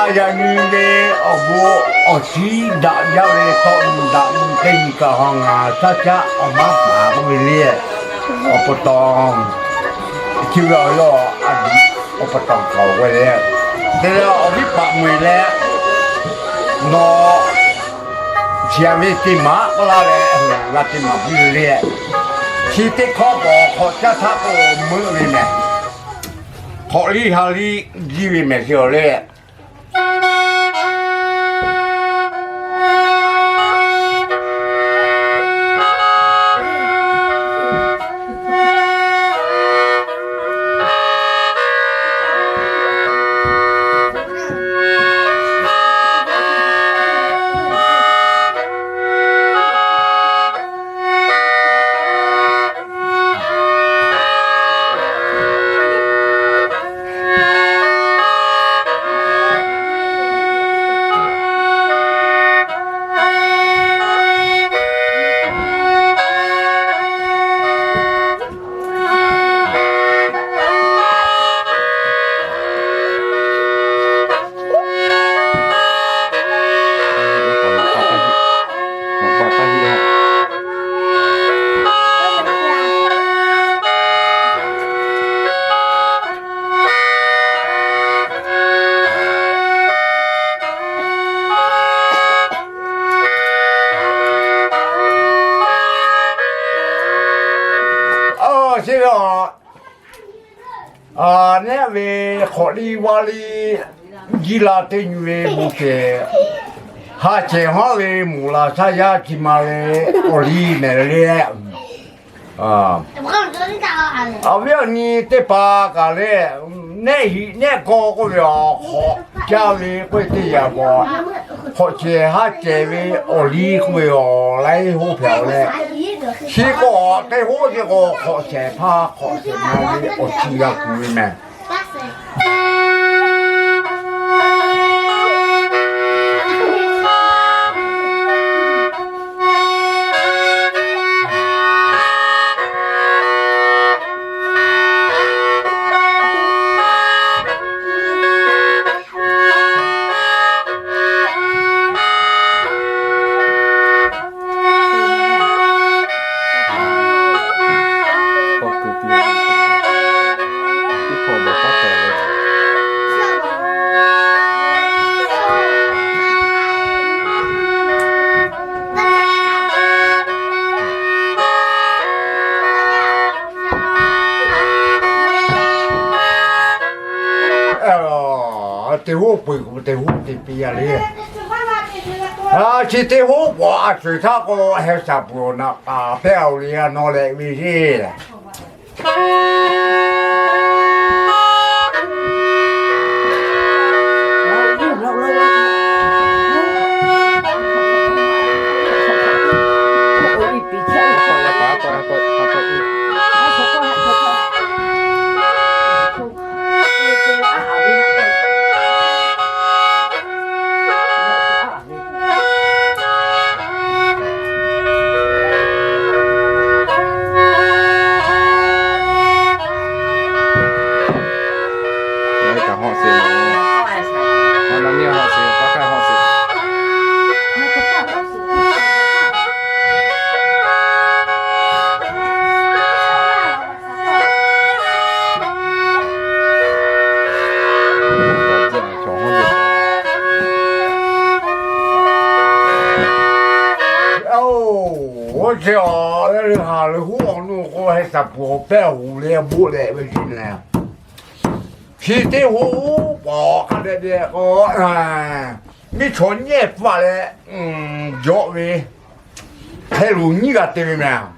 Yaꞈ nyi ve awˬ bon awˬ shiˉ daꞈ jaˇ ve tawˆ nyi daꞈ nyi teˇ nyi kaꞈ ha ngaˬ shaˉ caˆ awˬ maˉ paˍ k'oˆ ve le, awˬ pa taw, chi ve awˬ lawn a, awˬ pa taw kaꞈ awˬ g'aˇ le, te leh awˬ viˉ paˍ meuˬ leh, nawˬ chi a ve teˇ maˬ k'oˆ laˇ leh, g'a teˇ maˬ piˇ ve le. Chi teˇ hkawˇ k'awꞈ hk'awꞈ caˇ htaˇ k'o, meuˆ ve mehˬ. Hk'awꞈ liˇ ha liˇ jiˇ ve mehˬ chi awˬ le. Nehˆ ve hk'awꞈ liˇ vaˇ liˇ jiˇ la teˇ nyi ve bon cehˬ, ha cehˬ haˉ ve mvuhˬ la shaˉ yaˇ chi ma ve awˬ liˇ mehˬ le. Awˬ viˉ awˬ nyi teˇ hpaˍ kaꞈ le, nehˆ hiꞈ nehˆ kawˆ k'oˆ ve awˬ hk'awꞈ caˇ ve k'oˆ ve teˇ yanˇ k'o, hk'awꞈ cehˬ haˉ cehˬ ve awˬ liˇ k'oˆ ve awˬ laiˉ hoˉ hpehꞈ awˬ leh, chi k'o teˇ hoˉ chi k'o hk'awꞈ shehˍ hpaˇ hk'awꞈ shehˍ ma ve awˬ chi g'a kuˬ ve mehˬ. Teˇ hoˉ peuˬ k'o teˇ hoˉ te piˇ a le. Chi teˇ hoˉ k'awꞈ a shuˍ htaˇ k'o, heh shaˍ peuˬ awˬ naꞈ paˍ pehˇ oˬ le, a nawˬ lehꞈ ve heˆ. Oˇ, oˇ chi awˬ leh leuˬ haˍ leuˬ huˉ awˬ nu k'o, heh shaˍ peuˬ awˬ pehˇ hoꞈ le boˆ leh ve chi lehˬ, chi teˇ hoˉ paˍ hk'a dehꞈ dehꞈ k'o, miˇ chaw nyi faˆ leh jawˆ ve hk'e lo nyiˇ g'a te ve mehˬ.